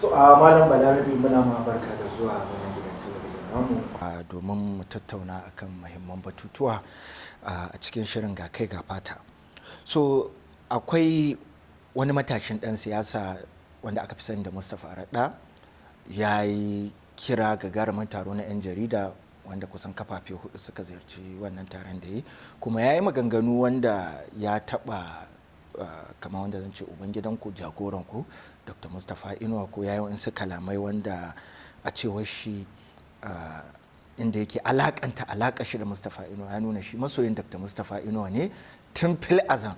So a Malam Balarabe, muna ma barka da zuwa wannan gidan talabijin namu domin mu tattauna akan muhimman batutuwa a cikin shirin Ga Kai Ga Fata. So akwai wani matashin ɗan siyasa wanda aka fi sani da Mustapha Radda, ya yi kira gagarumin taro na 'yan jarida wanda kusan kafafe hudu suka ziyarci wannan taron da yi, kuma ya yi maganganu wanda ya taɓa kamar wanda zan ce ubangidanku, jagoranku, Dr. Mustapha Inuwa, ko ya yi wasu kalamai wanda a cewar shi inda yake alakanta alaka shi da Mustapha Inuwa, ya nuna shi masoyin Dr. Mustapha Inuwa ne tun fil azal,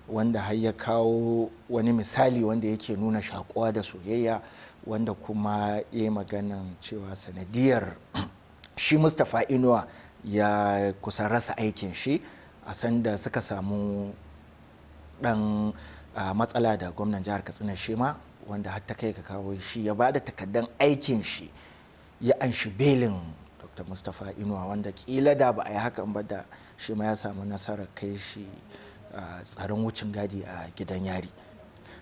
wanda har ya kawo wani misali wanda yake nuna shakuwa da soyayya, wanda kuma ya yi maganan cewa sanadiyar shi Mustapha Inuwa ya kusan rasa aikin shi a sanda suka samu dan matsala da gwamnan jihar Katsina shi ma, wanda har ta kai ka kawo shi ya bada takaddan aikin shi ya anshi belin Dr. Mustapha Inuwa, wanda kila da ba a yi hakan ba da shi ma ya samu nasarar kai shi tsaron wucin gadi a gidan yari.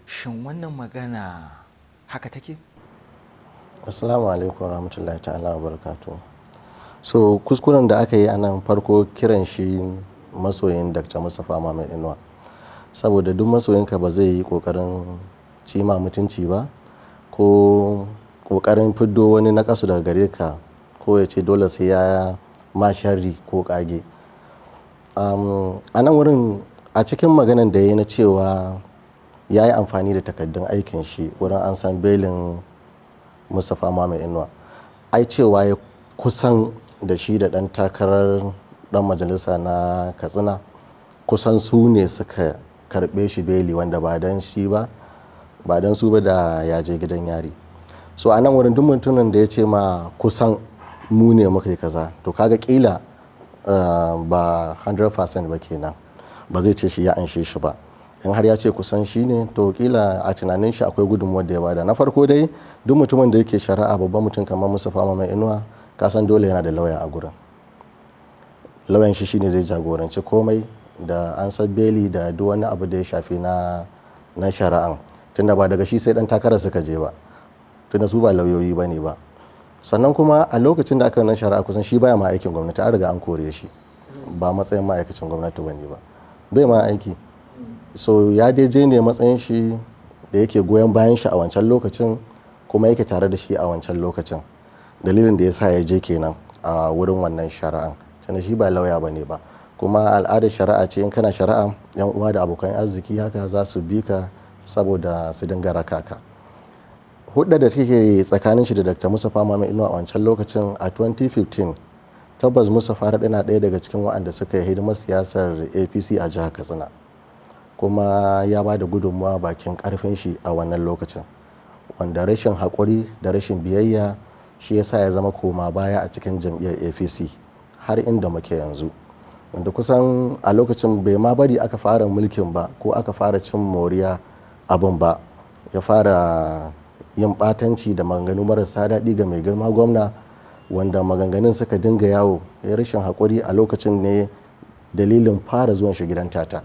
Shin wannan magana haka take? Assalamu alaikum warahmatullahi ta'ala wa barakatuh. So kuskuren da aka yi a nan, farko kiran shi masoyin Dr. Mustapha Muhammad Inuwa, saboda duk masoyinka ba zai yi kokarin cima mutunci ba ko kokarin fiddo wani nakasu daga gare ka, ko ya ce dole sai ya ma sharri ko kage. A nan wurin, a cikin maganan da ya yi na cewa ya yi amfani da takaddun aikin shi wurin an san belin Mustapha Muhammad Inuwa, ai cewa ya kusan da shi da dan takarar dan majalisa na Katsina, kusan su ne suka karbe shi beli, wanda ba dan shi ba, ba dan su ba da ya je gidan yari. So a nan wurin, duk mutumin da ya ce ma kusan mu ne muka yi kaza, to kaga kila ba 100% ba kenan, ba zai ce shi ya anshe shi ba. In har ya ce kusan shi ne, to kila a tunanin shi akwai gudunmuwar da ya bada. Na farko dai, duk mutumin da yake shari'a, babban mutum kamar Mustapha Muhammad Inuwa, ka san dole yana da lauya a gurin. Lauyan shi shine zai jagoranci komai da an san beli da duk wani abu da ya shafi na shari'an, tunda ba daga shi sai dan takarar suka je ba, tunda su ba lauyoyi ba ne ba. Sannan kuma a lokacin da aka yi wannan shari'a, kusan shi baya ma aikin gwamnati, an riga an kore shi, ba matsayin ma'aikacin gwamnati ba ne ba, bai ma aiki. So ya dai je ne matsayin shi da yake goyon bayan shi a wancan lokacin, kuma yake tare da shi a wancan lokacin. Dalilin da ya sa ya je kenan a wurin wannan shari'an, tunda shi ba lauya ba ne ba. Kuma al'adar shari'a ce, in kana shari'a, yan uwa da abokan arziki haka za su bi ka saboda su dinga raka ka. Hudda da take tsakanin shi da Dr. Mustapha Muhammad Inuwa a wancan lokacin, a 2015, tabbas Mustapha Radda na ɗaya daga cikin waɗanda suka yi hidimar siyasar APC a jihar Katsina, kuma ya ba da gudunmawa bakin karfin shi a wannan lokacin, wanda rashin haƙuri da rashin biyayya shi ya sa ya zama koma baya a cikin jam'iyyar APC har inda muke yanzu, wanda kusan a lokacin bai ma bari aka fara mulkin ba ko aka fara cin moriya abin ba, ya fara yin ɓatanci da maganganu marasa daɗi ga mai girma gwamna, wanda maganganun suka dinga yawo. Ya rashin haƙuri a lokacin ne dalilin fara zuwan shi gidan Tata,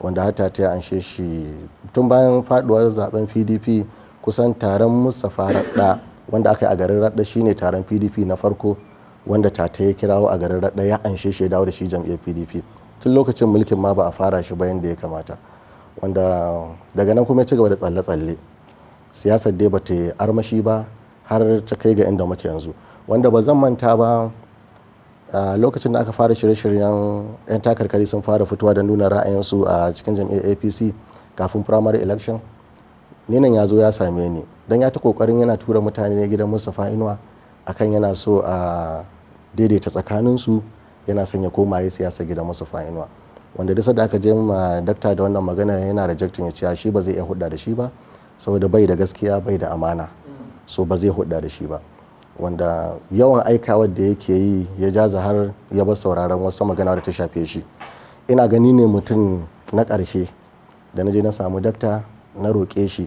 wanda har Tata ya anshe shi tun bayan faduwar zaben PDP. Kusan taron Mustapha Radda wanda aka yi a garin Radda shine taron PDP na farko wanda Tata ya kirawo a garin Radda, ya anshe shi, ya dawo da shi jam'iyyar PDP. Tun lokacin mulkin ma ba a fara shi ba yadda ya kamata, wanda daga nan kuma ya ci gaba da tsalle-tsalle. Siyasar dai bata armashi ba har ta kai ga inda muke yanzu, wanda ba zan manta ba, a lokacin da aka fara shirye-shiryen 'yan takarkari sun fara fitowa da nuna ra'ayinsu a cikin jam'iyyar APC kafin primary election, ni nan ya zo ya same ni don ya ta kokarin yana tura mutane ne gidan Mustapha Inuwa akan yana so a daidaita tsakaninsu, yana son ya koma yi siyasa gidan Mustapha Inuwa, wanda duk da aka je ma dakta da wannan magana, yana rejecting, ya ce shi ba zai iya hudda da shi ba saboda bai da gaskiya, bai da amana, so ba zai hudda da shi ba. Wanda yawan aikawar da yake yi ya jaza har ya bar sauraron wasu magana da ta shafe shi. Ina gani ne mutum na ƙarshe da na je na samu dakta na roƙe shi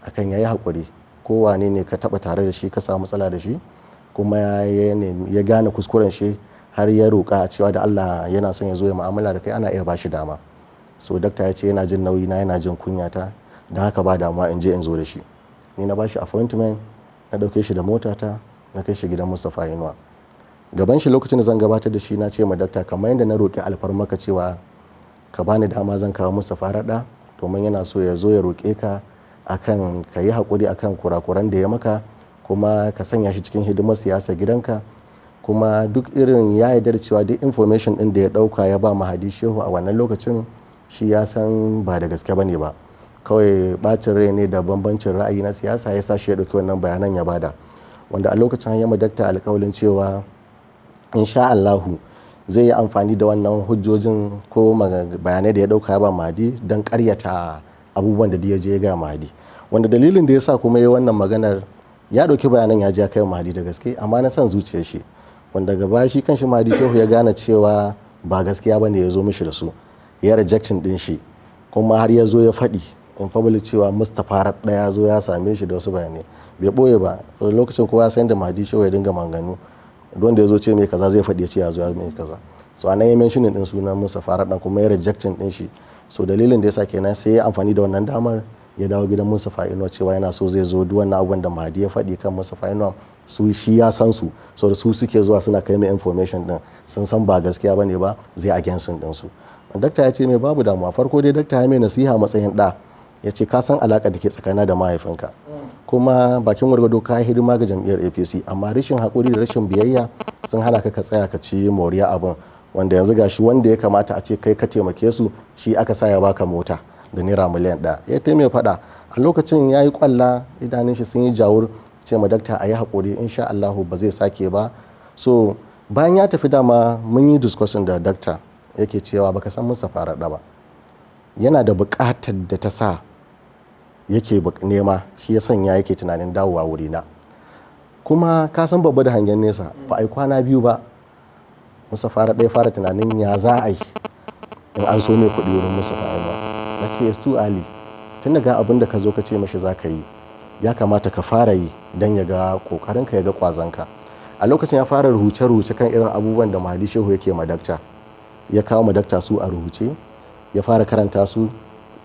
akan ya yi haƙuri, ko wane ne ka taɓa tare da shi ka samu matsala da shi, kuma ya gane kuskuren shi, har ya roƙa a cewa da Allah yana son ya zo ya mu'amala da kai, ana iya ba shi dama. So dakta ya ce yana jin nauyi na, yana jin kunyata, don haka ba damuwa, in je in zo da shi. Ni na bashi appointment, na ɗauke shi da motata, na kai shi gidan Mustapha Inuwa. Gaban shi lokacin da zan gabatar da shi, na ce ma dakta, kamar yadda na roƙi alfarmaka cewa ka bani dama zan kawo Mustapha Radda domin yana so ya zo ya roƙe ka akan ka yi haƙuri akan kurakuran da ya maka, kuma ka sanya shi cikin hidimar siyasa gidanka, kuma duk irin ya yarda da cewa duk information ɗin da ya ɗauka ya ba Mahadi Shehu a wannan lokacin, shi ya san ba da gaske bane ba, kawai bacin rai ne da bambancin ra'ayi na siyasa ya sa shi ya ɗauki wannan bayanan ya bada. Wanda a lokacin ya ma dakta alƙawalin cewa insha Allahu zai yi amfani da wannan hujjojin ko bayanai da ya ɗauka ya ba Mahadi don ƙaryata abubuwan da ya je ya ga Mahadi. Wanda dalilin da ya sa kuma ya wannan maganar, ya ɗauki bayanan ya je ya kai Mahadi da gaske, amma na son zuciyar shi, wanda gaba shi kanshi Mahadi Shehu ya gane cewa ba gaskiya bane ya zo mishi da su, ya rejection din shi. Kuma har ya zo ya faɗi in public cewa Mustapha Radda ya zo ya same shi da wasu bayanai, bai ɓoye ba. Lokacin kowa ya san da Mahadi Shehu ya dinga maganganu, wanda ya zo ce mai kaza zai faɗi ya ce ya zo ya mai kaza. So anan ya mentioning din sunan Mustapha Radda kuma ya rejecting din shi. So dalilin da yasa kenan sai ya amfani da wannan damar ya dawo gidan Mustapha Inuwa, cewa yana so zai zo, duk wannan abubuwan da Mahadi ya faɗi kan Mustapha Inuwa, su shi ya san su, so da su suke zuwa suna kai mai information din, sun san ba gaskiya bane ba, zai against din su. Dakta ya ce mai babu damuwa. Farko dai dakta ya mai nasiha matsayin ɗa, ya ce ka san alaƙa da ke tsakana da mahaifinka, kuma bakin gwargwado ka yi hidima ga jam'iyyar APC, amma rashin haƙuri da rashin biyayya sun hana ka ka tsaya ka ci moriya abin, wanda yanzu gashi wanda ya kamata a ce kai ka taimake su, shi aka sa ya baka mota da naira miliyan 1. Ya taimaka faɗa a lokacin ya yi kwalla, idanun shi sun yi jawur, ce ma dakta a yi haƙuri, insha Allahu ba zai sake ba. So bayan ya tafi, dama mun yi discussion da dakta, yake cewa baka san Mustapha Radda ba, yana da buƙatar da ta sa yake nema, shi ya sanya yake tunanin dawowa wurina. Kuma ka san babba da hangen nesa, ba a yi kwana biyu ba Mustapha Radda ya fara tunanin ya za a yi in an so mai kuɗi wurin Mustapha Inuwa. Na ce it's too early, tun daga abin da ka zo ka ce mashi za ka yi, ya kamata ka fara yi don ya ga ƙoƙarinka, ya ga ƙwazonka. A lokacin ya fara rubuce-rubuce kan irin abubuwan da Mahadi Shehu yake ma dakta, ya kawo ma dakta su a rubuce, ya fara karanta su.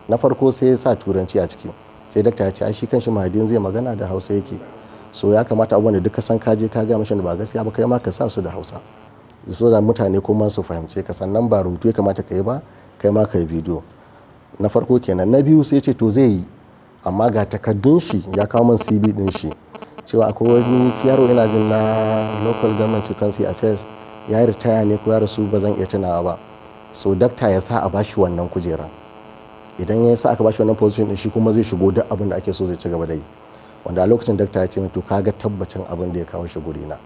Na farko sai ya sa Turanci a ciki, sai dakta ya ce ai shi kanshi Mahadin zai magana da Hausa yake, so ya kamata abubuwan da duka san ka je ka ga mashi da ba gaskiya ba, kai ma ka sa su da Hausa so da mutane kuma su fahimce ka. Sannan ba rubutu ya kamata ka yi ba, kai ma ka yi bidiyo. Na farko kenan. Na biyu sai ce to zai yi, amma ga takaddun shi, ya kawo min CV din shi, cewa akwai wani yaro, ina jin na Local Government Chieftaincy Affairs, ya yi ritaya ne ko ya rasu, ba zan iya tunawa ba. So dakta ya sa a bashi wannan kujera. Idan ya sa aka bashi wannan position din, shi kuma zai shigo, duk abin da ake so zai ci gaba da yi. Wanda a lokacin dakta ya ce to kaga tabbacin abin da ya kawo shi guri na,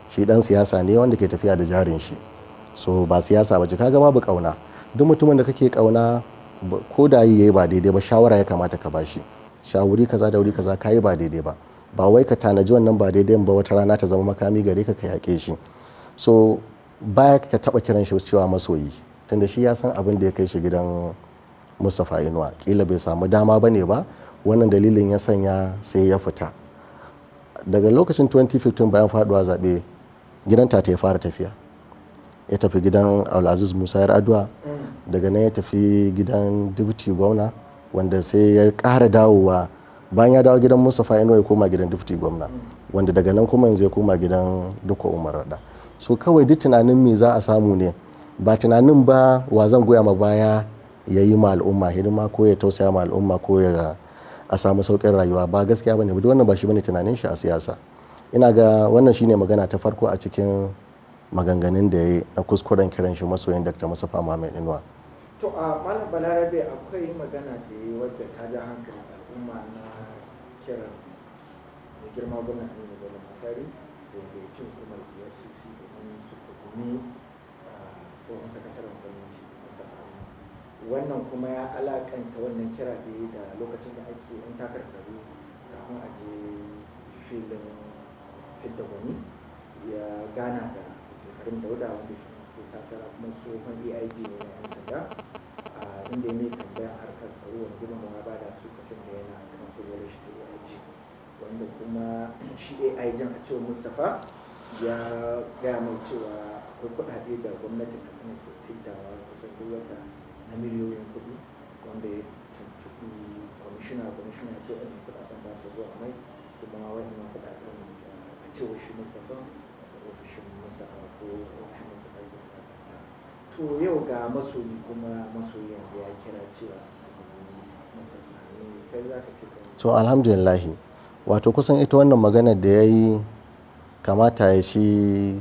shi dan siyasa ne wanda ke tafiya da jarin shi, so ba siyasa ba ce. Kaga babu kauna. Duk mutumin da kake kauna, ko da yi yayi ba daidai ba, shawara ya kamata ka bashi, shawuri kaza da wuri kaza kayi ba daidai ba, ba wai ka tanaji wannan ba daidai ba, wata rana ta zama makami gare ka, ka yaƙe shi. So baya ka taba kiran shi cewa masoyi, tunda shi ya san abin da ya kai shi gidan Mustapha Inuwa, kila bai samu dama ba ne ba, wannan dalilin ya sanya sai ya fita. Daga lokacin 2015, bayan faduwa zaɓe, gidan Tata ya fara tafiya, ya tafi gidan Abdulaziz Musa Yar'adua, daga nan ya tafi gidan deputy gwamna, wanda sai ya ƙara dawowa. Bayan ya dawo gidan Mustapha Inuwa, ya koma gidan deputy gwamna, wanda daga nan kuma yanzu ya koma gidan Dikko Umar Radda. So kawai duk tunanin me za a samu ne, ba tunanin ba wa zan goya ma baya ya yi ma al'umma hidima, ko ya tausaya ma al'umma, ko ya a samu sauƙin rayuwa. Ba gaskiya bane ba, wannan ba shi bane tunanin shi a siyasa. Ina ga wannan shine magana ta farko a cikin maganganun da ya yi na kuskuren kiran shi masoyin Dr. Mustapha Muhammad Inuwa. To a Malam Balarabe, akwai magana da ya yi wadda ta ja hankalin al'umma, na kiran mai girma gwamna Aminu Bello Masari da ya gayyaci hukumar EFCC domin su tuhumi tsohon sakataren gwamnati Mustapha Inuwa. Wannan kuma ya alakanta wannan kira da ya da lokacin da ake yan takarkaru kafin a je filin fidda gwani, ya gana da Abdulkarim Dauda, wanda shi ko takara kuma tsohon AIG ne na 'yan sanda, inda ya mai tambayan harkar tsaro, wani gudunmawa ba da su lokacin da yana kan kujerar shi ta AIG, wanda kuma shi AIG a cewar Mustapha ya gaya mai cewa akwai kuɗaɗe da gwamnatin Katsina ke fiddawa kusan duk wata na miliyoyin kuɗi, wanda ya Tuntuɓi kwamishina, kwamishina ya ce waɗannan kuɗaɗen ba su zuwa mai, kuma waɗannan kuɗaɗen, a cewar shi Mustapha, ofishin Mustapha ko ofishin Mustapha yake buƙata. To yau ga masoyi, kuma masoyi yanzu ya kira cewa Mustapha ne. Kai za ka ce kan? To alhamdulillahi. Wato kusan ita wannan maganar da ya yi, kamata ya shi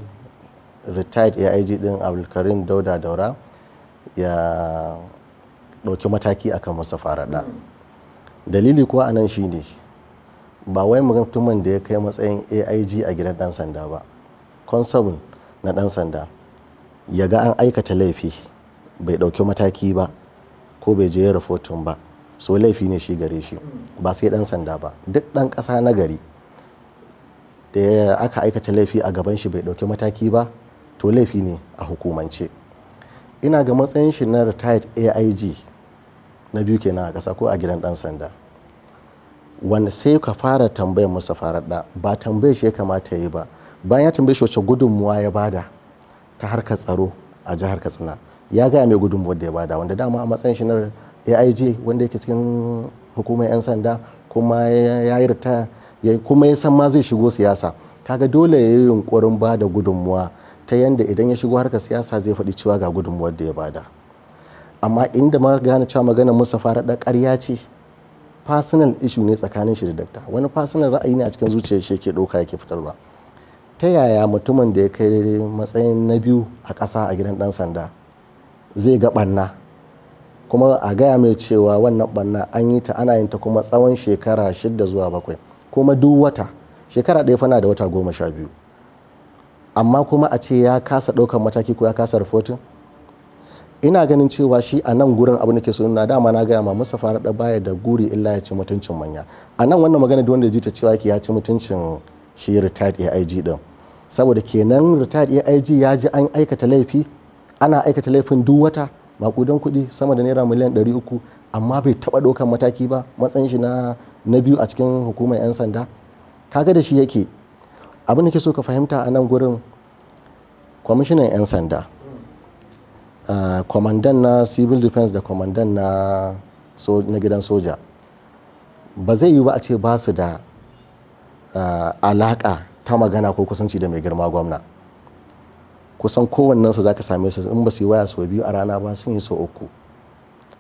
retired AIG din Abdulkarim Dauda Daura ya ɗauki mataki akan Mustapha Raɗa. Dalili kuwa anan shine, ba wai mutumin da ya kai matsayin AIG a gidan ɗan sanda ba, constable na ɗan sanda, ya ga an aikata laifi bai ɗauki mataki ba ko bai je ya rahoton ba, so laifi ne shi gare shi. Ba sai ɗan sanda ba, duk ɗan ƙasa na gari da ya aka aikata laifi a gaban shi bai ɗauki mataki ba, to laifi ne a hukumance. Ina ga matsayin shi na retired AIG na biyu kenan a ƙasa ko a gidan ɗan sanda, wanda sai ka fara tambayar Mustapha Raɗa, ba tambayar shi ya kamata ya yi ba. Bayan ya tambaye shi wace gudunmuwa ya bada ta harkar tsaro a jihar Katsina, ya gaya mai gudunmuwar da ya bada, wanda dama a matsayin shi na AIG wanda yake cikin hukumar 'yan sanda, kuma ya yi ritaya, kuma ya san ma zai shigo siyasa, kaga dole ya yi yunkurin ba da gudunmuwa ta yanda idan ya shigo harkar siyasa zai faɗi cewa ga gudunmuwar da ya bada. Amma inda ma gane cewa maganar Mustapha Raɗa ƙarya ce, personal issue ne tsakanin shi da dakta, wani personal ra'ayi ne a cikin zuciyar shi yake ɗauka yake fitarwa. Ta yaya mutumin da ya kai matsayin na biyu a ƙasa a gidan ɗan sanda zai ga ɓanna, kuma a gaya mai cewa wannan ɓanna an yi ta, ana yin ta kuma tsawon shekara 6 zuwa 7, kuma duk wata, shekara ɗaya fana da wata 12, amma kuma a ce ya kasa ɗaukar mataki ko ya kasa reporting? Ina ganin cewa shi a nan gurin abu nake so nuna, dama na gaya ma, Mustapha Raɗa baya da guri illa ya ci mutuncin manya. A nan wannan magana da wanda ya ji ta cewa yake ya ci mutuncin shi retired AIG din, saboda kenan retired AIG ya ji an aikata laifi, ana aikata laifin duk wata, makudan kuɗi sama da naira miliyan 300, amma bai taɓa ɗaukan mataki ba, matsayin shi na biyu a cikin hukumar 'yan sanda. Kaga da shi yake. Abin da ke so ka fahimta a nan gurin, kwamishinan 'yan sanda, kwamandan na civil defense da kwamandan na gidan soja, ba zai yi ba a ce ba su da alaka ta magana ko kusanci da mai girma gwamna. Kusan kowannensu za ka same su, in ba su yi waya sau biyu a rana ba, sun yi sau uku.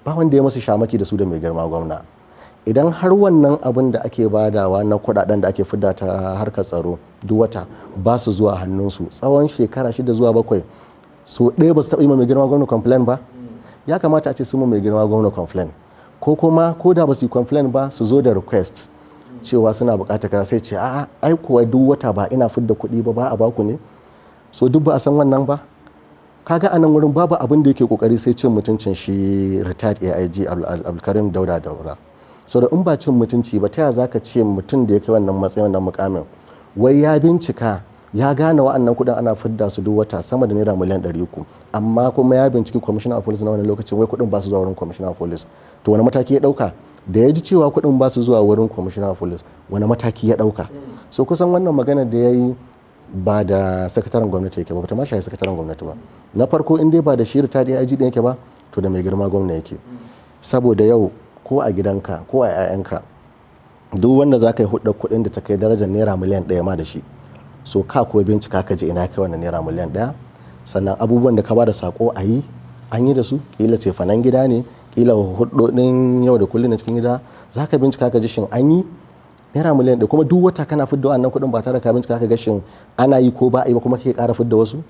Ba wanda ya masu shamaki da su da mai girma gwamna. Idan har wannan abin da ake badawa na kudaden da ake fidda ta harkar tsaro duk wata ba su zuwa hannunsu tsawon shekara 6 zuwa 7, so ɗaya ba su taɓa yi ma mai girma gwamna complain ba, ya kamata a ce sun ma mai girma gwamna complain, ko kuma ko da ba su yi complain ba, su zo da request cewa suna buƙatar kaza, sai ce a'a, ai kuwa duk wata ba ina fidda kuɗi ba, ba a baku ne? So duk ba a san wannan ba. Kaga anan wurin babu abin da yake kokari sai cin mutuncin shi retired AIG Abdulkarim Dauda Daura. So da in ba cin mutunci ba, ta yaya zaka ce mutum da ya kai wannan matsayin, wannan mukamin, wai ya bincika ya gane wa'annan kuɗin ana fidda su duk wata sama da naira miliyan 300, amma kuma ya binciki commissioner of police na wannan lokacin, wai kuɗin ba su zuwa wurin commissioner of police? To wani mataki ya ɗauka da ya ji cewa kuɗin ba su zuwa wurin commissioner of police? Wani mataki ya ɗauka? So kusan wannan magana da ya yi ba da sakataren gwamnati yake ba, bata ma shafi sakataren gwamnati ba. Na farko, in dai ba da shi retired AIG din yake ba, to da mai girma gwamna yake. Saboda yau ko a gidanka ko a 'ya'yanka, duk wanda za ka yi hudda kuɗin da ta kai darajar naira miliyan 1 ma da shi, so ka ko bincika ka je ina kai wannan naira miliyan 1, sannan abubuwan da ka ba da sako a yi, an yi da su? Kila cefanen gida ne, kila hudodin yau da kullum na cikin gida. Za ka bincika ka ji shin an yi? Naira miliyan 1, kuma duk wata kana fidda wannan kuɗin ba tare da ka bincika ka ga shin ana yi ko ba a yi ba, kuma kake ƙara fidda wasu.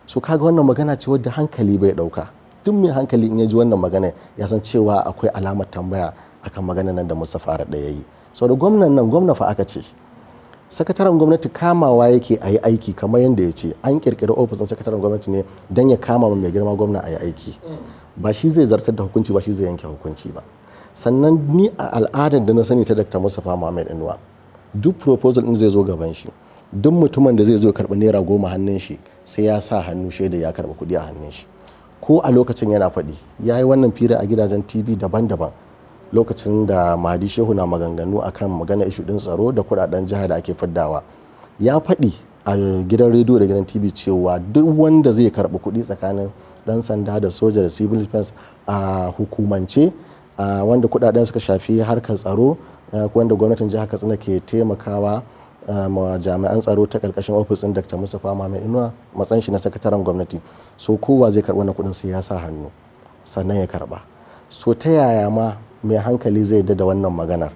So kaga wannan magana ce wadda hankali bai ɗauka. Duk mai hankali in ya ji wannan magana ya san cewa akwai alamar tambaya akan maganar nan da Mustapha Raɗa ya yi. Sau da gwamnan nan, gwamna fa aka ce, sakataren gwamnati kamawa yake a yi aiki. Kamar yadda ya ce, an kirkiri ofisin sakataren gwamnati ne don ya kama mai girma gwamna a yi aiki. Ba shi zai zartar da hukunci ba, shi zai yanke hukunci ba. Sannan ni a al'adar da na sani ta Dr. Mustapha Muhammad Inuwa, duk proposal din zai zo gaban shi, duk mutumin da zai zo karɓi naira 10 hannun shi, sai ya sa hannu shaida ya karɓi kuɗi a hannun shi. Ko a lokacin yana faɗi, ya yi wannan fira a gidajen TV daban-daban, lokacin da Mahdi Shehu na maganganu akan magana issue din tsaro da kudaden jiha da ake fiddawa, ya faɗi a gidan rediyo da gidan TV cewa duk wanda zai karɓi kuɗi tsakanin ɗan sanda da soja da civil defense, a hukumance Wanda kudaden suka shafi harkar tsaro, wanda gwamnatin jihar Katsina ke taimakawa ma jami'an tsaro ta karkashin ofis din Dr. Mustapha Muhammad Inuwa, matsayin shi na sakataren gwamnati. So kowa zai karɓi wannan kuɗin sai ya sa hannu sannan ya karɓa. So ta yaya ma mai hankali zai yarda da wannan maganar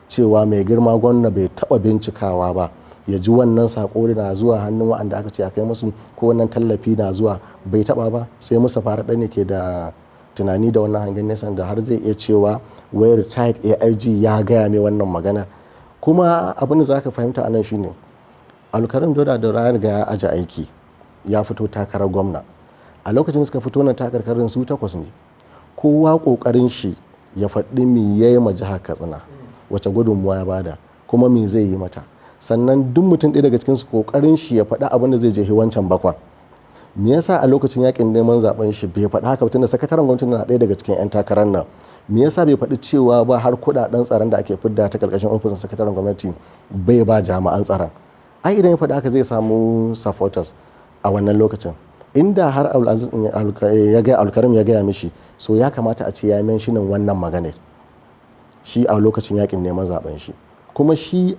cewa mai girma gwamna bai taɓa bincikawa ba, ya ji wannan sako na zuwa hannun waɗanda aka ce a kai musu, ko wannan tallafi na zuwa, bai taɓa ba? Sai Mustapha Raɗa ne ke da tunani da wannan hangen nesan da har zai iya cewa wai retired AIG ya gaya mai wannan maganar? Kuma abin da za ka fahimta a nan shine, Alkarim Dauda da ya riga ya aje aiki, ya fito takarar gwamna. A lokacin da suka fito na takarkarin, su takwas ne. Kowa kokarin shi ya faɗi me ya yi ma jihar Katsina, wace gudunmuwa ya bada, kuma me zai yi mata. Sannan duk mutum ɗaya daga cikinsu kokarin shi ya faɗi abin da zai jehi wancan bakwan. Me yasa a lokacin yakin neman zaben shi bai faɗi haka ba, tunda sakataren gwamnati na ɗaya daga cikin 'yan takarar nan? Me yasa bai faɗi cewa ba har kuɗaɗen tsaron da ake fidda ta karkashin ofisin sakataren gwamnati bai ba jami'an tsaron? Ai idan ya faɗi haka zai samu supporters a wannan lokacin. Inda har Abdulaziz ya ga Alkarim ya gaya mishi, so ya kamata a ce ya mentioning wannan maganar shi a lokacin yakin neman zaben shi. Kuma shi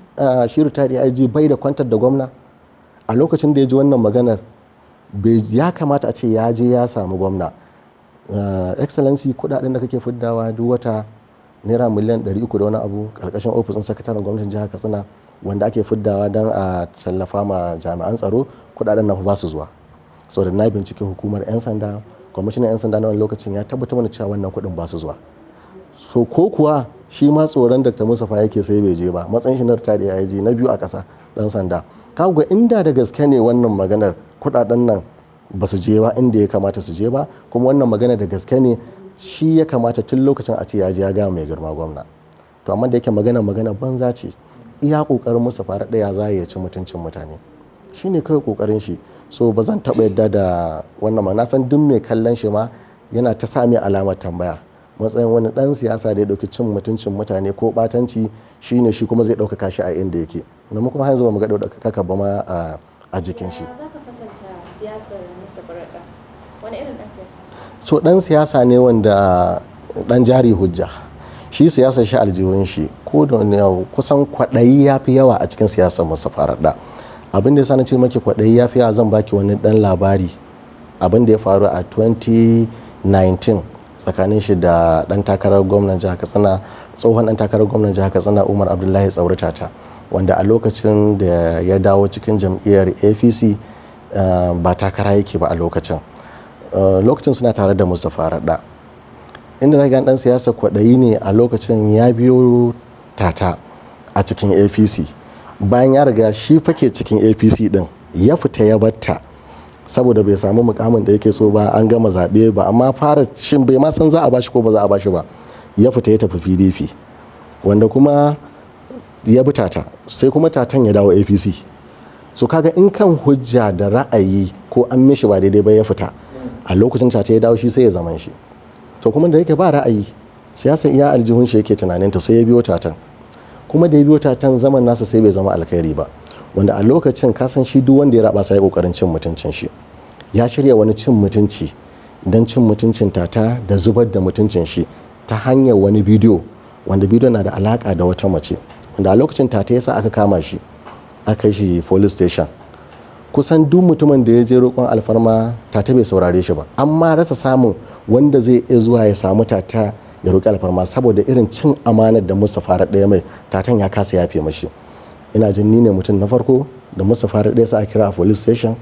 retired AIG bai da contact da gwamna. A lokacin da ya ji wannan maganar, ya kamata a ce ya je ya samu gwamna: "Excellency, kudaden da kake fiddawa duk wata, naira miliyan 300 da wani abu, karkashin ofisin sakataren gwamnatin jihar Katsina, wanda ake fiddawa don a tallafa ma jami'an tsaro, kudaden na fa ba su zuwa. Saboda na bincike hukumar 'yan sanda, kwamishinan 'yan sanda na wani lokacin ya tabbatar mana cewa wannan kudin ba su zuwa." So ko kuwa shi ma tsoron Dr. Mustapha yake sai bai je ba, matsayin shi na retired AIG na biyu a ƙasa, dan sanda? Kaga inda da gaske ne wannan maganar, kudaden nan ba su je ba inda ya kamata su je ba, kuma wannan magana da gaske ne, shi ya kamata tun lokacin a ce ya je ya gaya mai girma gwamna. To amma da yake magana banza ce, iya kokarin Mustapha ɗaya za ya ci mutuncin mutane, shine kawai kokarin shi. So ba zan taɓa yadda da wannan ma. Na san duk mai kallon shi ma yana ta sa mai alamar tambaya, matsayin wani dan siyasa da ya dauki cin mutuncin mutane ko batanci shine shi kuma zai ɗaukaka shi a inda yake. Mu kuma har yanzu ba mu ga ɗaukaka ba ma a jikin shi. Za ka fasalta siyasar Mustapha Raɗa? Wani irin ɗan siyasa? So dan siyasa ne wanda dan jari hujja. Shi siyasar shi aljihun shi. Ko da wani abu, kusan kwaɗayi ya fi yawa a cikin siyasar Mustapha Raɗa. Abin da ya sa na ce maki kwaɗayi ya fi yawa, zan baki wani dan labari, abin da ya faru a 2019 tsakanin shi da dan takarar gwamnan jihar Katsina, tsohon dan takarar gwamnan jihar Katsina, Umar Abdullahi Tsauri Tata, wanda a lokacin da ya dawo cikin jam'iyyar APC ba takara yake ba a lokacin. Lokacin suna tare da Mustapha Raɗa. Inda za ga dan siyasa kwaɗayi ne, a lokacin ya biyo Tata a cikin APC, bayan ya riga shi fake cikin APC din, ya fita ya batta saboda bai samu mukamin da yake so ba. An gama zaɓe ba amma fara shin bai ma san za a bashi ko ba za a bashi ba, ya fita ya tafi PDP, wanda kuma ya bi Tata, sai kuma Tatan ya dawo APC. So kaga in kan hujja da ra'ayi ko an mishi ba daidai ba ya fita, a lokacin Tata ya dawo, shi sai ya zaman shi. To kuma da yake ba ra'ayi, siyasa iya aljihun shi yake tunanin ta, sai ya biyo Tatan. Kuma da ya biyo Tatan, zaman nasa sai bai zama alkhairi ba, wanda a lokacin ka san shi duk wanda ya raba sai kokarin cin mutuncin shi. Ya shirya wani cin mutunci don cin mutuncin Tata da zubar da mutuncin shi ta hanyar wani bidiyo, wanda bidiyo na da alaka da wata mace, wanda a lokacin Tata yasa aka kama shi, aka shi police station. Kusan duk mutumin da ya je roƙon alfarma, Tata bai saurare shi ba. Amma rasa samun wanda zai iya zuwa ya samu Tata ya roƙi alfarma, saboda irin cin amanar da Mustapha ɗaya mai, Tatan ya kasa yafe mashi. Ina jin ni ne mutum na farko da Mustapha ɗaya sa a kira a police station,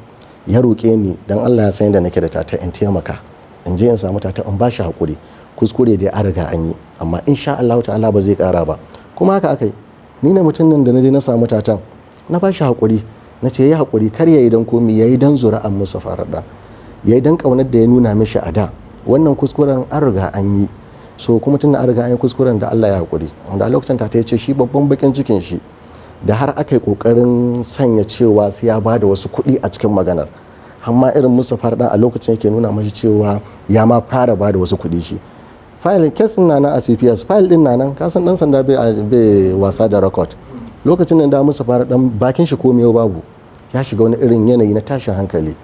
ya roƙe ni, dan Allah ya san yadda nake da Tata, in taimaka in je in samu Tata in bashi haƙuri, kuskure da an riga an yi, amma insha Allah ta'ala ba zai ƙara ba. Kuma haka aka yi. Ni ne mutum nan da na je na samu Tatan, na bashi haƙuri, na ce ya haƙuri, kar ya yi don komi, ya yi don zuri'an Mustapha Raɗa, ya yi don ƙaunar da ya nuna mishi a da. Wannan kuskuren an riga an yi, so kuma tun an riga an yi kuskuren da Allah ya haƙuri. Wanda a lokacin Tata ya ce shi babban bakin cikin shi da har aka yi ƙoƙarin sanya cewa sai ya ba da wasu kuɗi a cikin maganar. Amma irin Mustapha Raɗa a lokacin yake nuna mashi cewa ya ma fara ba da wasu kuɗi. Shi file case na nan a CPS, file din na nan. Kasan dan sanda bai wasa da record. Lokacin da Mustapha dan bakin shi komai babu, ya shiga wani irin yanayi na tashin hankali.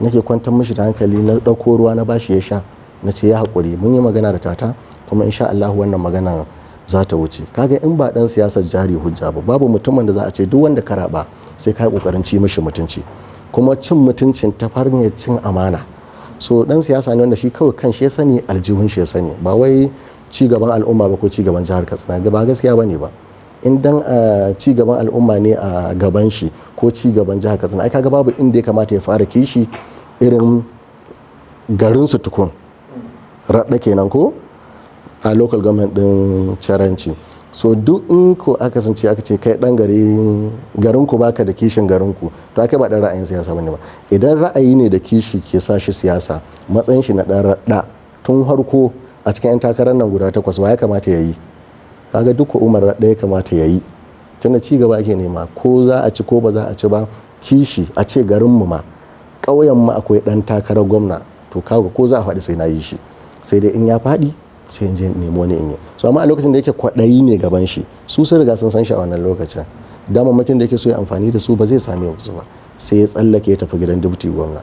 Nake kwantar mishi da hankali, na ɗauko ruwa na bashi ya sha, na ce ya haƙuri, mun yi magana da Tata kuma Kuma insha Allah wannan magana za ta wuce. Kaga in ba dan siyasar jari hujja ba, babu mutumin da za a ce duk wanda ka raba sai ka yi kokarin ci mishi mutunci, kuma cin mutuncin ta farne cin amana. So dan siyasa ne wanda shi kawai kan shi ya sani, aljihun shi ya sani, ba wai ci gaban al'umma ba ko ci gaban jihar Katsina. Ba gaskiya bane ba. In dan ci gaban al'umma ne a gaban shi ko ci gaban jihar Katsina, ai kaga babu inda ya kamata ya fara kishi irin garin su tukun, Radda kenan, ko a local government din Charanci. So duk in ko aka kasance aka ce kai dan garin ku baka da kishin garin ku, to aka ba dan ra'ayin siyasa bane ba. Idan ra'ayi ne da kishi ke sa shi siyasa, matsayin shi na dan Radda, tun harko a cikin 'yan takarar nan guda takwas, wa ya kamata ya yi? Kaga duk Umar Radda ya kamata ya yi, tunda ci gaba ake nema, ko za a ci ko ba za a ci ba. Kishi a ce garin mu ma, ƙauyen mu akwai dan takarar gwamna, to kaga ko za a faɗi sai na yi shi, sai dai in ya faɗi sai in je nemo wani in yi. So amma a lokacin da yake kwaɗayi ne gaban shi, su sun riga sun san shi a wannan lokacin, damammakin da yake so ya amfani da su ba zai same su ba, sai ya tsallake ya tafi gidan deputy gwamna.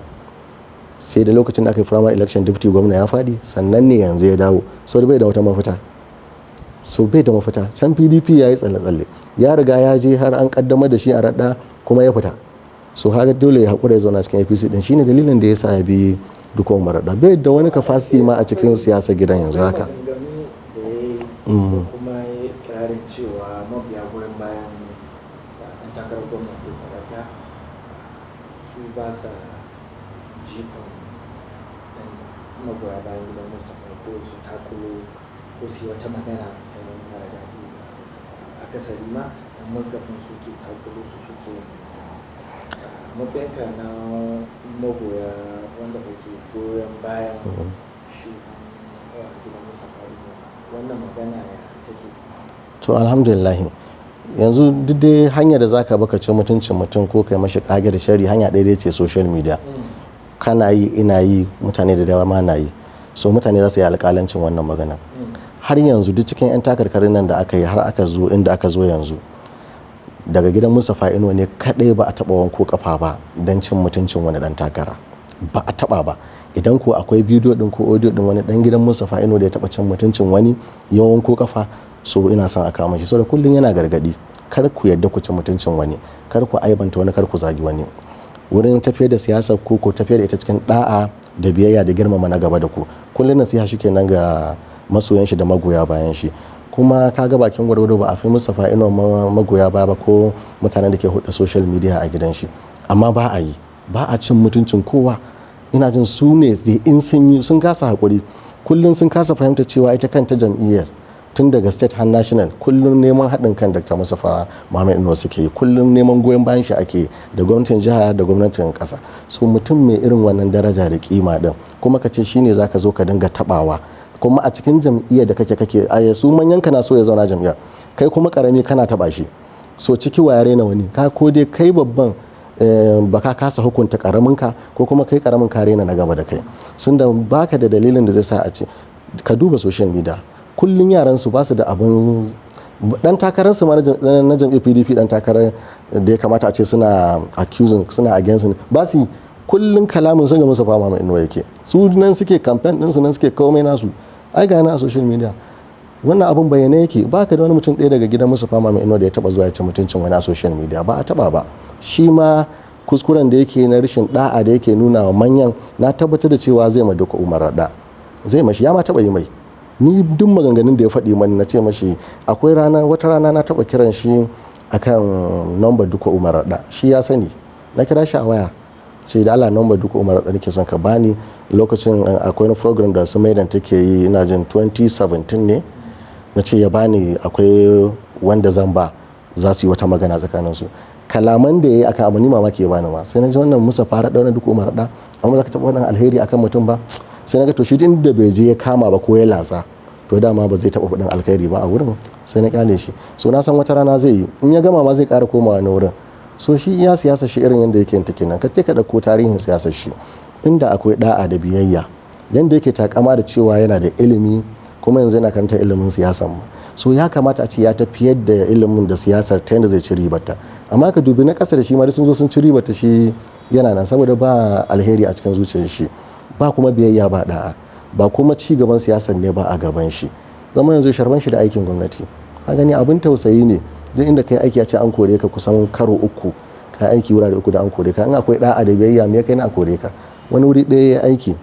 Sai da lokacin da aka yi primary election, deputy gwamna ya faɗi, sannan ne yanzu ya dawo. So bai da wata mafita, so bai da mafita. Can PDP ya yi tsalle-tsalle, ya riga ya je har an kaddamar da shi a Radda, kuma ya fita. So haka dole ya haƙura ya zauna cikin APC din. Shine dalilin da ya sa ya bi Dikko Umar Radda. Bai da wani capacity ma a cikin siyasar gidan yanzu haka. Maganganu da ya yi da kuma ya kirarin cewa mabiya goyon bayan ɗan takarar gwamna Umar Radda su ba sa jifan ɗan magoya bayan gidan Mustapha ko su takulo ko su yi wata magana ta mara daɗi ga Mustapha. Akasari ma ɗan Mustapha suke takulo su suke yin magana. A matsayinka na magoya wanda kake goyon bayan shi gidan Mustapha Inuwa, wannan magana ya take? To, alhamdulillah, yanzu duk dai hanyar da zaka baka ci mutuncin mutum ko kai mashi kage da shari, hanya ɗaya dai ce, social media. Kana yi, ina yi, mutane da dama na yi. So mutane za su yi alƙalancin wannan magana. Har yanzu duk cikin 'yan takarkarin nan da aka yi har aka zo inda aka zo yanzu, daga gidan Mustapha Inuwa ne kaɗai ba a taɓa wanko kafa ba don cin mutuncin wani ɗan takara. Ba a taɓa ba. Idan ko akwai bidiyo ɗin ko audio ɗin wani ɗan gidan Mustapha Inuwa da ya taɓa cin mutuncin wani ya wanko kafa, so ina son a kama shi. Saboda kullum yana gargaɗi, kar ku yadda ku ci mutuncin wani, kar ku aibanta wani, kar ku zagi wani. Wurin tafiyar da siyasar ku, ko tafiyar da ita cikin da'a da biyayya da girmama na gaba da ku. Kullum nasiha shi kenan ga masoyan shi da magoya bayan shi. Kuma ka ga bakin gwargwado ba a fi Mustapha Inuwa magoya baya ba ko mutanen da ke huɗa social media a gidan shi, amma ba a yi, ba a cin mutuncin kowa. Ina jin su ne in sun yi sun kasa hakuri. Kullum sun kasa fahimta cewa ita kanta jam'iyyar, tun daga state har national, kullum neman haɗin kan Dr. Mustapha Muhammad Inuwa suke yi, kullum neman goyon bayan shi ake da gwamnatin jiha da gwamnatin ƙasa. So mutum mai irin wannan daraja da kima din, kuma ka ce shine zaka zo ka dinga tabawa, kuma a cikin jam'iyyar da kake su manyan kana so ya zauna jam'iyyar, kai kuma karami kana taba shi. So ciki wa raina wani? Ka ko dai kai babban ba ka kasa hukunta karamin ka, ko kuma kai karamin ka rena na gaba da kai. Sun da baka da dalilin da zai sa a ce ka duba social media, kullun yaran su ba su da abin dan takarar su ma na jam'iyyar PDP, dan takarar da ya kamata a ce suna accusing, suna against, ba su. Kullun kalamin sun ga Mustapha Muhammad Inuwa yake. Su nan suke campaign din su, nan suke komai nasu. Ai ga na a social media wannan abun bayyane yake. Ba ka da wani mutum ɗaya daga gidan Mustapha Muhammad Inuwa da ya taba zuwa ya ci mutuncin wani a social media. Ba a taba ba. Shi ma kuskuren da yake na rashin da'a da yake nuna wa manyan, na tabbatar da cewa zai ma Duka Umar Radda, zai mashi, ya ma taba yi mai. Ni duk maganganun da ya faɗi mani, na ce mashi akwai rana, wata rana na taba kiran shi akan number Duka Umar Radda, shi ya sani. Na kira shi a waya, ce da Allah number Duka Umar Radda nake son ka bani. Lokacin akwai wani program da su maidan take yi, ina jin 2017 ne. Na ce ya bani, akwai wanda zan ba, za su yi wata magana tsakanin su. Kalaman da ya yi akan abu, ni mamaki ya bani ma. Sai na ji wannan musa fara dauna Duk Umar da, amma za ka taɓa wannan alheri akan mutum ba. Sai na ga to shi din da bai je ya kama ba ko ya latsa, to dama ba zai taɓa faɗin alkhairi ba a wurin. Sai na kyale shi. So na san wata rana zai yi, in ya gama ma zai ƙara komawa na wurin. So shi iya siyasa shi irin yadda yake ta kenan. Ka ce ka ɗauko tarihin siyasar shi, inda akwai da'a da biyayya yanda yake takama da cewa yana da ilimi, kuma yanzu yana karanta ilimin siyasan ma, so ya kamata a ce ya tafiyar da ilimin da siyasar ta yadda zai ci ribarta. Amma ka dubi na ƙasa da shi ma sun zo sun ci ribarta, shi yana nan, saboda ba alheri a cikin zuciyar shi, ba kuma biyayya, ba da'a, ba kuma ci gaban siyasar ne ba a gaban shi. Zama yanzu sharban shi da aikin gwamnati. Ka gani abin tausayi ne, duk inda kai aiki a ce an kore ka kusan karo 3, ka aiki wurare 3 da an kore ka. In akwai da'a da biyayya, me kai na a kore ka? Wani wuri ɗaya ya aiki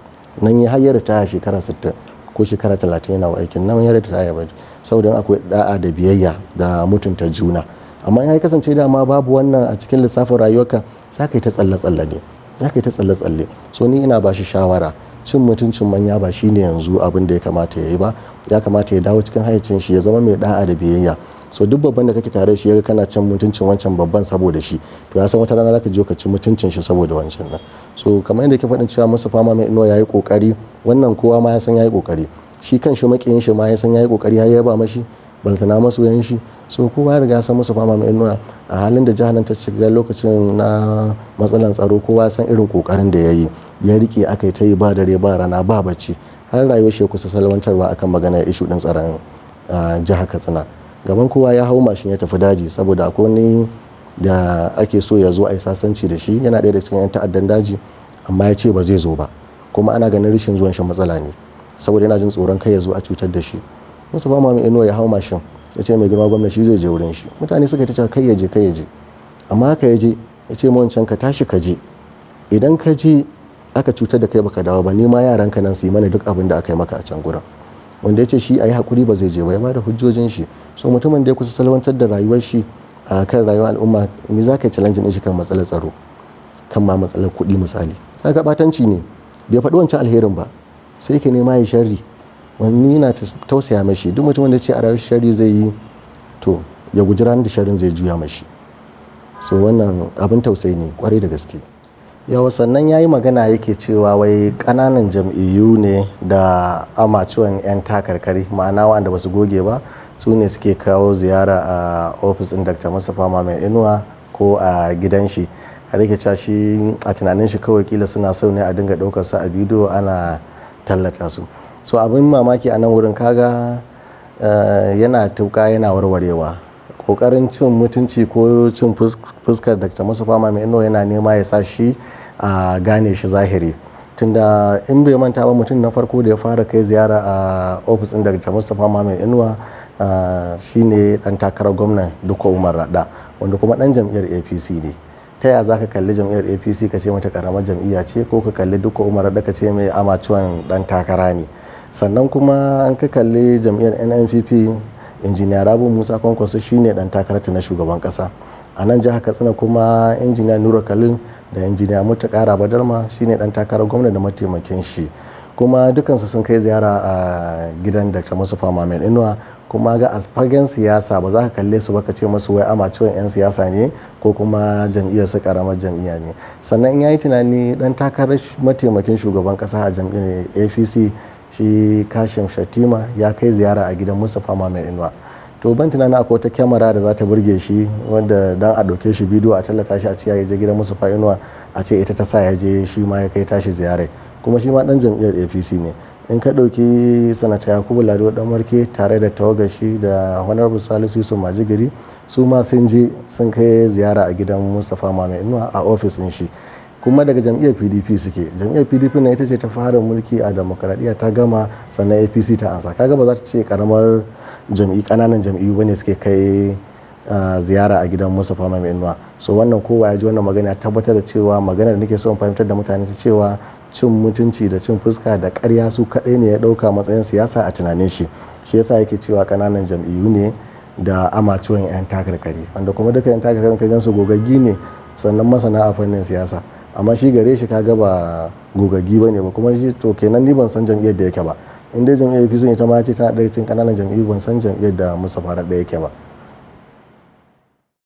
nan ya har ya ritaya shekara 60 ko shekara 30 yana aikin nan ya ritaya ba, saboda akwai da'a da biyayya da mutunta juna. Amma in ya kasance dama babu wannan a cikin lissafin rayuwarka, za ka yi ta tsalle-tsalle ne, za ka yi ta tsalle-tsalle. So ni ina ba shi shawara, cin mutuncin manya ba shine yanzu abin da ya kamata ya yi ba. Ya kamata ya dawo cikin hayyacin shi, ya zama mai da'a da biyayya. So duk babban da kake tare da shi yaga kana cin mutuncin wancan babban saboda shi, to ya san wata rana zaka je ka ci mutuncin shi saboda wancan nan. So kamar yadda yake faɗin cewa Mustapha Muhammad Inuwa yayi kokari, wannan kowa ma ya san yayi kokari. Shi kan shi makiyin shi ma ya san yayi kokari har ya ba mashi, balantana masoyan shi. So kowa ya riga ya san Mustapha Muhammad Inuwa a halin da jihar nan ta shiga lokacin na matsalan tsaro, kowa ya san irin kokarin da yayi. Ya rike aka yi ta yi ba dare ba rana ba bacci, har rayuwar shi kusa salwantarwa akan maganar issue din tsaron jihar Katsina. Gaban kowa ya hau mashin ya tafi daji saboda akwai wani da ake so ya zo a yi sasanci da shi, yana ɗaya da cikin 'yan ta'addan daji, amma ya ce ba zai zo ba. Kuma ana ganin rashin zuwan shi matsala ne saboda yana jin tsoron kai ya zo a cutar da shi. Mustapha Muhammad Inuwa ya hau mashin ya ce mai girma gwamna shi zai je wurin shi. Mutane suka ta cewa kai ya je, kai ya je, amma haka ya je. Ya ce ma wancan ka tashi ka je, idan ka je aka cutar da kai baka dawo ba, ni ma yaran ka nan su yi mana duk abin da aka yi maka a can gurin. Wanda ya ce shi a yi hakuri ba zai je ba, ya bada hujjojin shi. So mutumin da ya kusa salwantar da rayuwar shi a kan rayuwar al'umma, me za ka yi challenge din shi kan matsalar tsaro, kan ma matsalar kuɗi misali? Kaga batanci ne, bai faɗi wancan alherin ba, sai ka nema ya sharri. Wani na tausaya mashi, duk mutumin da ce a rayuwar sharri zai yi, to ya guji ranar da sharrin zai juya mashi. So wannan abin tausayi ne kwarai da gaske. Yawa, sannan ya yi magana yake cewa wai ƙananan jam'iyyu ne da amacuwan 'yan takarkari, ma'ana waɗanda ba su goge ba, su ne suke kawo ziyara a ofis ɗin Dr. Mustapha Muhammad Inuwa ko a gidan shi. Har yake cewa shi a tunanin shi kawai kila suna so ne a dinga ɗaukar su a bidiyo ana tallata su. So abin mamaki a nan wurin, kaga yana tuka yana warwarewa. Kokarin cin mutunci ko cin fuskar Dr. Mustapha Muhammad Inuwa yana nema ya sa shi a gane shi zahiri. Tunda in bai manta ba, mutum na farko da ya fara kai ziyara a ofis ɗin Dr. Mustapha Muhammad Inuwa shine dan takarar gwamnan Dikko Umar Radda, wanda kuma dan jam'iyyar APC ne. Ta yaya zaka kalli jam'iyyar APC ka ce mata karamar jam'iyya ce, ko ka kalli Dikko Umar Radda ka ce mai amacuwan dan takara ne? Sannan kuma an ka kalli jam'iyyar NNPP, Injiniya Rabiu Musa Kwankwaso shine dan takararta na shugaban kasa. A nan jihar Katsina kuma Injiniya Nura Khalil da Injiniya Muttaka Raba Darma shine dan takarar gwamna da mataimakin shi. Kuma dukansu sun kai ziyara a gidan Dr. Mustapha Muhammad Inuwa. Kuma ga a fagen siyasa ba za ka kalle su ba ka ce musu wai amaciwan 'yan siyasa ne ko kuma jam'iyyar su karamar jam'iyya ne. Sannan in yayi tunani, dan takarar mataimakin shugaban kasa a jam'iyyar APC, shi Kashim Shettima, ya kai ziyara a gidan Mustapha Muhammad Inuwa. To ban tunanin akwai wata kyamara da za ta burge shi wanda dan a ɗauke shi bidiyo a tallata shi a ce ya je gidan Mustapha Inuwa, a ce ita ta sa ya je shi ma ya kai tashi ziyarai. Kuma shi ma dan jam'iyyar APC ne. In ka ɗauki Sanata Yakubu Lado Danmarke tare da tawagar shi da Honorable Salisu Yusuf Majigiri, su ma sun je sun kai ziyara a gidan Mustapha Muhammad Inuwa, a ofis ɗin shi. Kuma daga jam'iyyar PDP suke. Jam'iyyar PDP na ita ce ta fara mulki a demokradiyya, ta gama, sannan APC ta ansa. Kaga ba za ta ce karamar jam'i, kananan jam'iyyu bane suke kai ziyara a gidan Mustapha Muhammad Inuwa. So wannan kowa ya ji wannan magana ya tabbatar da cewa magana da nake so in fahimtar da mutane ta cewa cin mutunci da cin fuska da ƙarya su kaɗai ne ya ɗauka matsayin siyasa a tunanin shi. Shi yasa yake cewa kananan jam'iyyu ne da amaciwan 'yan takarkari, wanda kuma duka 'yan takarkarin ka gansu gogaggi ne, sannan masana a fannin siyasa. Amma shi gare shi kaga ba gogaggi ba ne ba. Kuma shi to kenan ni ban san jam'iyyar da yake ba. In dai jam'iyyar APC ita ma ce tana ɗaya cikin kananan jam'iyyu, ban san jam'iyyar da Mustapha Radda yake ba.